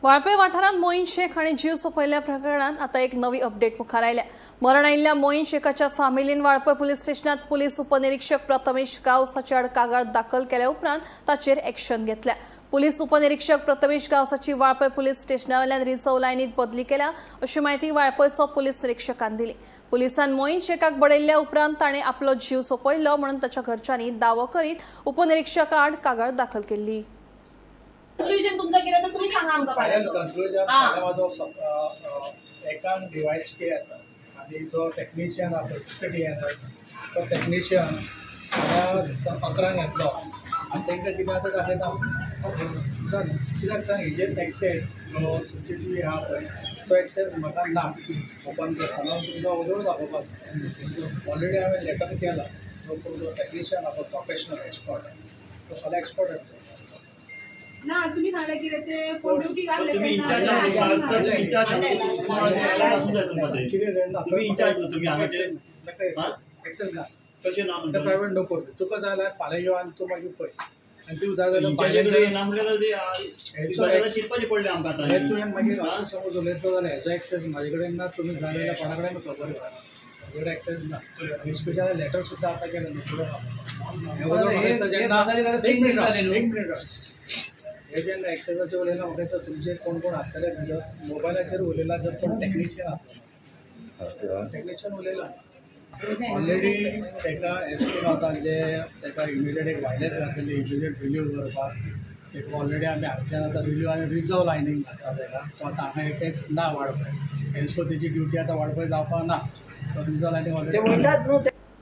वाळपय वाठारांत मोईन शेख हांणी जीव सोंपयल्ल्या प्रकरणांत आतां एक नवी अपडेट मुखार आयल्या. मरण आयिल्ल्या मोईन शेखाच्या फामिलीन वाळपय पुलीस स्टेशनात पुलीस उपनिरीक्षक प्रथमेश गांवस हाचे आड कागाळ दाखल केल्या उपरांत ताचेर एक्शन घेतल्या. पुलीस उपनिरीक्षक प्रथमेश गांवस हाची वाळपय पुलीस स्टेशना वयल्यान रिझर्व्ह लायनीत बदली केल्या अशी म्हायती वाळपयचो पुलीस निरीक्षकान दिली. पुलिसान मोईन शेखाक बडयल्ल्या उपरांत ताणें आपलो जीव सोंपयल्लो म्हणून ताच्या घरच्यांनी दावो करीत उपनिरीक्षका आड कागाळ दाखल केल्ली. कन्क्लुजन तुमचं केलं तर तुम्ही सांगा आमकां फायनल फाल्यां. कन्क्लुजन हा. फाल्यां म्हाजो एकान डिवायस पे आसा आनी जो टॅक्निशियन आसा सीसीटीएन तो टॅक्निशियन फाल्यां 11 येतलो आनी तांकां कितें आतां दाखयता जालें. कित्याक सांग, हेजेर एक्सेस जो सीसीटीव्ही आहा पळय तो एक्सेस म्हाका ना ओपन करतना तुमकां उजोड दाखोवपाक. ऑलरेडी हांवें लेटर केला. जो कोण जो टॅक्निशियन आहा प्रोफेशनल एक्सपर्ट तो फाल्यां एक्सपर्ट येतलो. ना, तुम्ही सांगले कितें ते फोन ड्युटी घातले. तुम्ही इन्चार्ज आहात सर, तुम्ही इन्चार्ज आहात, तुम्हाला आसूं जाय तुमकां ते. कितें रे, ना. तुम्ही इन्चार्ज न्हू तुमी हांगाचे? हा? एक्सेस ना. कशें ना ते म्हणटा? प्रायवेट नो करता. तुका जाय जाल्यार फाल्यां यो आनी तूं मागीर पळय आनी तूं जाय जाल्यार इन्चार्जा कडेन बायलांचे ना म्हणल्यार ते, हेचो गजाली चिंतपाचें पडलें आमकां आतां. हे तुवें मागीर अशें समज उलयतलो जाल्यार हेजो एक्सेस म्हाजे कडेन ना. तुमी जाय जाल्यार कोणा कडेन खबर घेवा, म्हाजे कडेन एक्सेस ना. आनी स्पेशल लेटर सुद्दां आतां केलें न्हू फुडें. हे वजन म्हाका दिसता जेन्ना, एक मिनट राव, एक मिनट राव. हे जेन्ना एक्सेसाचेर उलयला, म्हाका दिसता तुमचे कोण कोण आसतले जर मोबायलाचेर उलयला, जर कोण टॅक्निशियन आसलो, टॅक्निशियन उलयला ऑलरेडी ताका एस करून आतां जे ताका इमिडिएट एक वायरलेस घातलेली, इमिडिएट रिलीव करपाक ताका ऑलरेडी आमी हांगच्यान आतां रिलीव आनी रिजर्व लायनीक घातला ताका. तो आतां हांगा एकटेच ना वाळपय, हेन्स तेजी ड्युटी आतां वाळपय जावपाक ना. तो रिजर्व लायनीक ते ऑलरेडी वयतात न्हू ते.